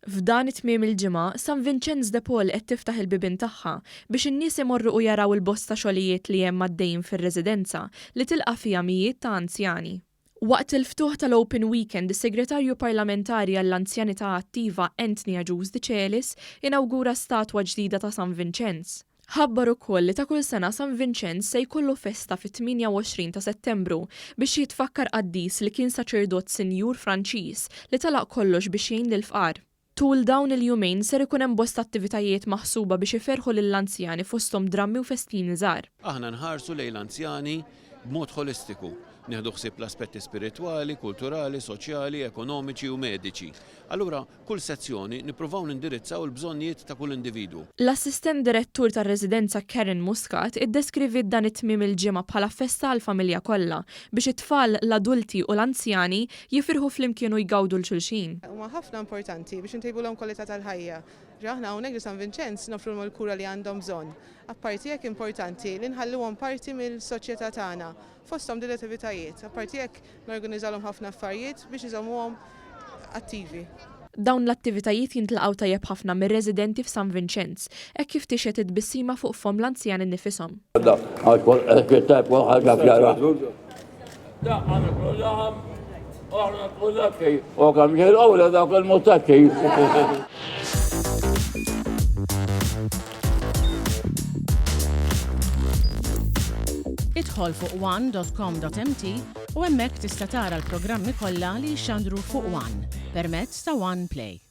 F'dan it-tmiem il-ġimgħa, San Vinċenz de Paul qed tiftaħ il-bibien tagħha biex in-nies imorru u jaraw il-bosta xogħlijiet li hemm għaddejjin fir-residenza li tilqa' fiha mijiet ta' anzjani. Waqt il-ftuħ tal-Open Weekend is-Segretarju Parlamentari għall-Anzjanità Attiva Anthony Agius Decelis inawgura statwa ġdida ta' San Vinċenz. Ħabbar ukoll li ta' kull sena San Vinċenz se jkollu festa fit-28 ta' Settembru biex jitfakkar qaddis li kien saċerdot sinjur Franċiż li telaq kollox biex jgħin lill-fqar. Tul dawn il-jumejn ser ikun hemm bosta attivitajiet maħsuba biex iferrħu lill-anzjani fosthom drammi u festini żgħar. Aħna nħarsu lejn l-anzjani b'mod ħolistiku. Nieħdu ħsieb l-aspetti spiritwali, kulturali, soċjali, ekonomiċi u mediċi. Allura, Kull sezzjoni nippruvaw nindirizzaw il-bżonnijiet ta' kull individwu. L-Assistent Direttur tar-Residenza Karen Muscat iddeskriviet dan it-tmiem il-ġimgħa bħala festa għall-familja kollha, biex it-tfal, l-adulti u l-anzjani jifirħu flimkien u jgawdu 'l xulxin. Huma ħafna importanti biex intejbulhom kwalità tal-ħajja. Ġa aħna hawnhekk ġo San Vinċenz noffrulhom il-kura li għandhom bżonn. Apparti hekk importanti li nħalluhom parti mill-soċjetà tagħna, fosthom din l-attivitajiet. Apparti hekk Norganizzalhom ħafna affarijiet biex iżommuhom attivi. Dawn l-attivitajiet jintlaqgħu tajjeb ħafna mir-residenti f'San Vinċenz, hekk kif tixhed it-tbissima fuq fomm l-anzjani nnifishom. Idħol fuq one.com.mt u hemmhekk tista' tara l-programmi kollha li jixxandru fuq One permezz ta' One Play.